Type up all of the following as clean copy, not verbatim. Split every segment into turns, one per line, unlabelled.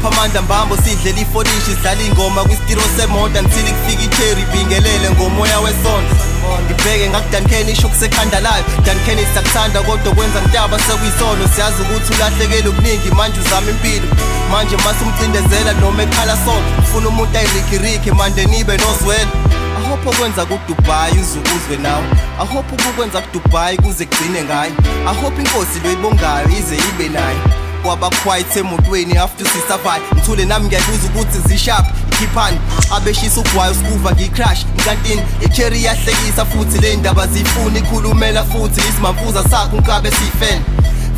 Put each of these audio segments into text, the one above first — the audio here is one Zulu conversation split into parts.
Siphamandla mbambo sidlela ifolishi, sidlala ingoma kwisitiro semoto until kufika icherry, bingelele ngomoya wesonto. Ngibheke ngakuDuncan, isho kusekhanda layo. Duncan, siyakuthanda kodwa kwenza ntaba sekuyisono. Siyazi ukuthi ulahlekele okuningi, manje uzama impilo. Manje mase umcindezela noma ekhala solo, ufuna umuntu ayirikiriki mande nibe nozwelo. I hope okwenza kuDubai uzukuzwe nawe. I hope ukukwenza kuDubai kuze kugcine ngayo. I hope inkosi lo ibongayo ize ibe nayo. Kwaba quiet emotweni after sisavai. Ngithule nami ngiyayibuza ukuthi zishaphi ikhiphani. Abeshisa ugwayo usikuva ngicrash inkantini. Icherry iyahlekisa futhi le ndaba zifuna ikhulumela futhi isimamfuza sakho unkabe sifene.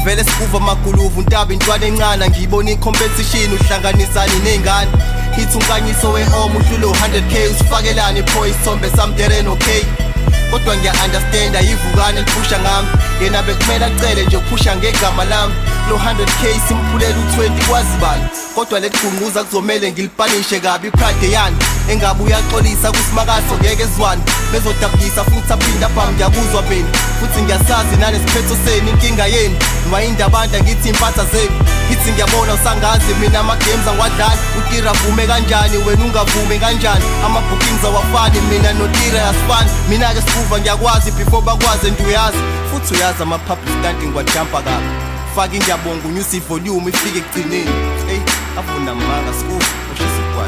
Vele sikuva maguluvu ntaba intwana encane, ngiyibona i-competition uhlanganisani ney'ngane. Hithi unkanyiso we-home uhlule u-100K, usifakelani pho isithombe samdereni? Okay, kodwa ngiya-understanda ivukane liphusha ngami, yena bekumele acele nje ukuphusha ngegama lami. Lo 100K simphulela u-20 kwazi bani, kodwa leligqungquza kuzomele ngilipanishe kabi. Ipride yani engabe uyaxolisa kusimakaso, ngeke ezwane bezodabukisa futhi aphinde abham. Ngiyakuzwa mina futhi ngiyasazi nanesiphetho senu, inkinga yenu nwayinda abantu angithi impatha zenu. Ngithi ngiyabona usangazi mina, ama-games angiwadlali. Utira vume kanjani, wena ungavumi kanjani? Ama-bookings awafani, mina notira asifani. Mina-ke sikuva ngiyakwazi before bakwazi, and uyazi futhi uyazi ama-public stunt ngiwajampa kabi. Faka ingiyabonga, unyusa ivolume ifike ekugcineni. Eyi, avuna manga sikuva ushisa ugwayi.